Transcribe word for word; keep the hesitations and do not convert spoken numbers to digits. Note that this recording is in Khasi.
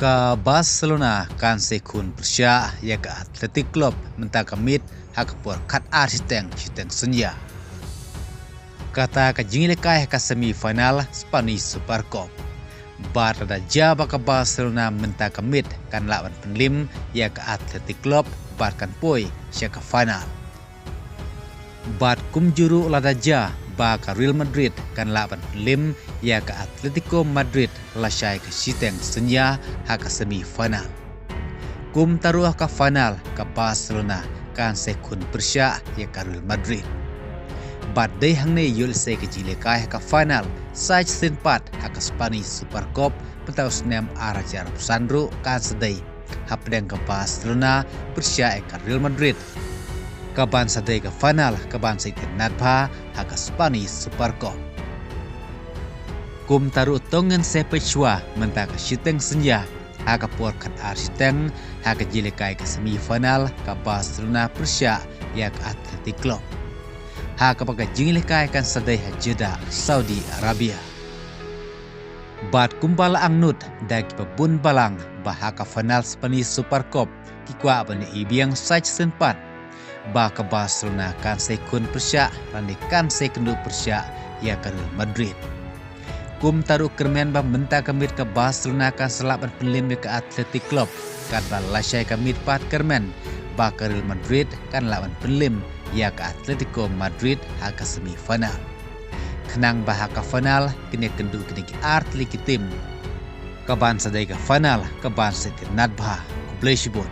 Ka Barcelona kan sa ïakhun pyrshah ïa ka Athletic Club mynta ka miet ha ka por khatar shiteng, shiteng synñia. Kata ka jingïalehkai ha ka semi final Spanish Super Cup. Bad lada jia ba ka Barcelona mynta ka miet kan lah ban pynlem ïa ka Athletic Club bad kan poi sha ka final. Bad kumjuh ruh lada jia ba ka Real Madrid kan lah ban pynlem ïa ka Atletico Madrid lashai ka shiteng synñia ha ka semi final. Kumta ruh ha ka final ka Barcelona kan sa ïakhun pyrshah ïa ka Real Madrid. Bad dei hangne ïoh lehse ka jingïalehkai ha ka final, sa shisien pat ha ka Spanish Super Cup mynta u snem ar hajar arphew san ruh kan sa dei hapdeng ka Barcelona pyrshah ïa ka Real Madrid. Kaban sa dei ka final kaban sa itynnad bha ha ka Spanish Super Cup. Kumta ruh to ngin sa peit shuwa mynta ka shiteng synñia ha ka por khatar shiteng ha ka jingïalehkai ka semi final ka Barcelona pyrshah ïa ka Athletic Club. Ha kaba ka jingïalehkai kan sa dei ha Jeddah, Saudi Arabia. Bad kumba la angnud da kiba bun balang ba ha ka final Spanish Super Cup ki kwah ban ïa ibiang sa shisien pat ba ka Barcelona kan sa ïakhun pyrshah lane kan sa ïakynduh pyrshah ïa ka Real Madrid. Kumta ruh kyrmen ba mynta ka miet ka Barcelona kan sa lah ban pynlem ïa ka Athletic Club, katba lashai ka miet pat kyrmen ba ka Real Madrid kan lah ban pynlem ïa ka Atletico Madrid ha ka semi final. Khnang ba ha ka final kin ïakynduh kine ki artylli ki tim. Kaban sa dei ka final kaban sa itynnad bha. Khublei shibun.